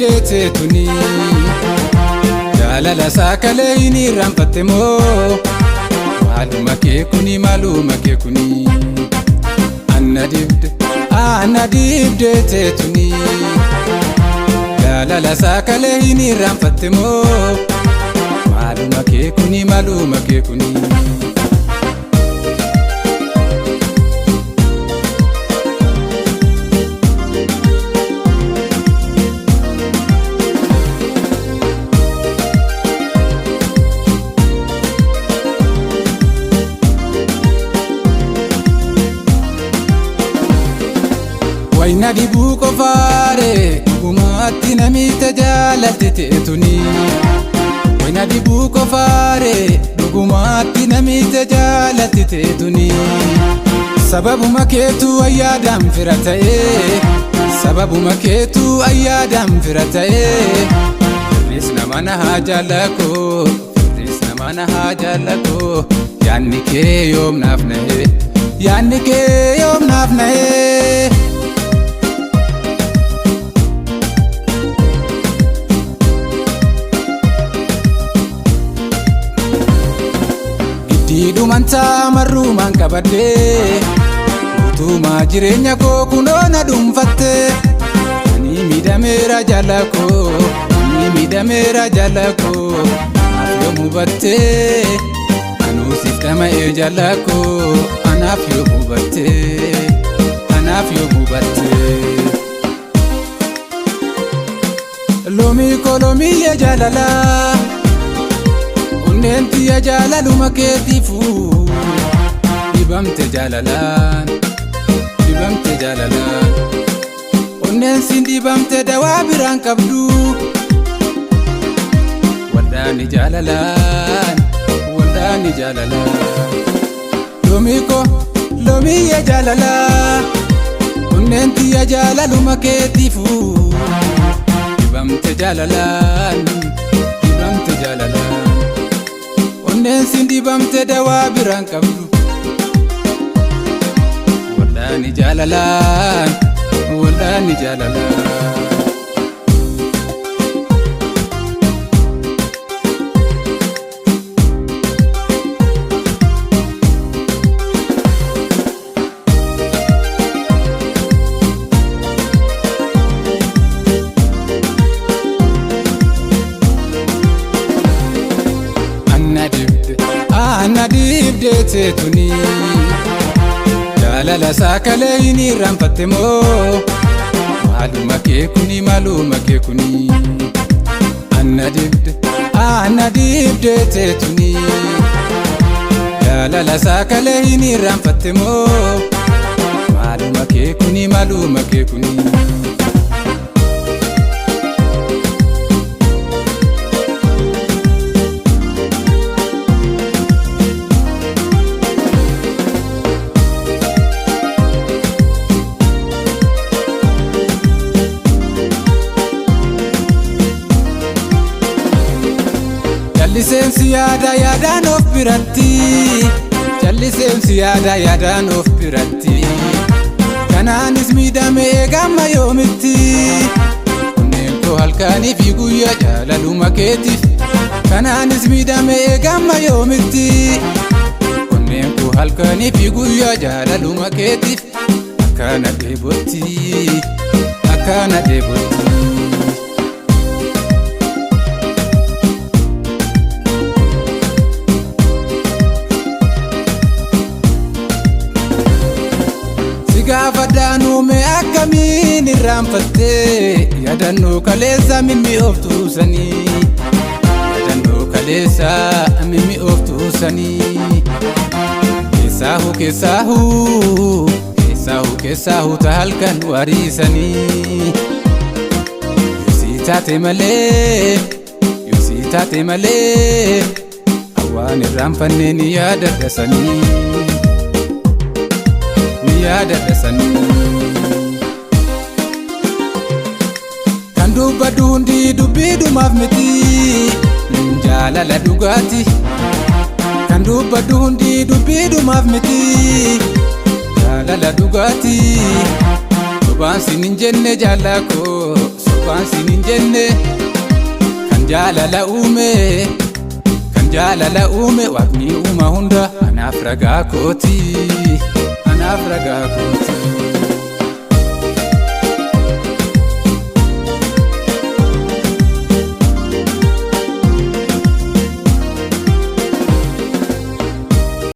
dibdee teetuni jaalala saakalee hin irraanfatte moo maaluma kee kuni maaluma kee kuni anna dibde anna dibdee teetuni jaalala saakalee hin irraanfatte moo maaluma kee kuni maaluma kee kuni. Wayna dibuu qofaare dhugumaatti namicha jaalatte teetuni. Wayna dibuu qofaare dhugumaatti namicha jaalatte teetuni. Sababuma keetu ayyaadaan fira ta'ee, sababuma keetu ayyaadaan fira ta'ee. Firris nama na haa jaallakoo, firris nama na haa jaallakoo. Yaanni kee yoom naaf nahee, yaanni kee yoom naaf nahee. Giddiidhumaan taamarruumaan qabadhee guutuumaa jireenya koo kunoo na dhuunfatte. Ani miidhameera jaala koo, ani miidhameera jaala koo, anaaf yoom hubattee? Anuu siif dhama'ee jaala koo, anaaf yoom hubattee? Anaaf yoom hubattee? Loomii koo loomiyyee jaalalaa. Onneen tiyya jaalaluma keetiifu dhibamte jaalalaan, dhibamte jaalalaan. Onneen siin dhibamte dawaa biraan qabdu. Waldaani jaalalaan, waldaani jaalalaan. Loomii koo loomiyyee jaalalaa. Onneen tiyya jaalaluma keetiifu dhibamte jaalalaan, dhibamte jaalalaan. Onneen siin dhibamte dawaa biraan qabdu. Waldaani jaalalaan, waldaani jaalalaan. Anna dibde, anna dibdee teetuni jaalala saakalee hin irraanfatte moo maaluma kee kuni maaluma kee kuni. Anna dibde, anna dibdee teetuni jaalala saakalee hin irraanfatte moo maaluma kee kuni maaluma kee kuni. Jalliseensi yaada yaadaan of biratti, jalliseensi yaada yaadaan of biratti. Kanaanis miidhame eegamma yoomitti. Onneen koo halkanii fi guyyaa jaalaluma keetiif. Kanaanis miidhame eegamma yoomitti. Onneen koo halkanii fi guyyaa jaalaluma keetiif. Akkana dheebotti, akkana dheebotti. Si gaafadhaan uume akkamiin irraanfattee yaadannoo kaleessa mimmi'ooftuu sanii. Yaadannoo kaleessa mimmi'ooftuu sanii. Keessaahu keessaahu keessaahu keessaahu ta halkan wariisanii. Yoosii taate malee, yoosii taate malee, hawaan irraanfannee ni yaadadha sanii. Ni yaadadha sanii. Kan dubbadhu hundi dubbiidhumaaf miti, jaalala dhugaati. Kan dubbadhu hundi dubbiidhumaaf miti, jaalala dhugaati. Sobaan sin hin jenne jaala koo. Sobaan siin hin jenne. Kan jaalala uume, kan jaalala uume, waaqni uuma hunda anaaf ragaa kooti, anaaf ragaa kooti.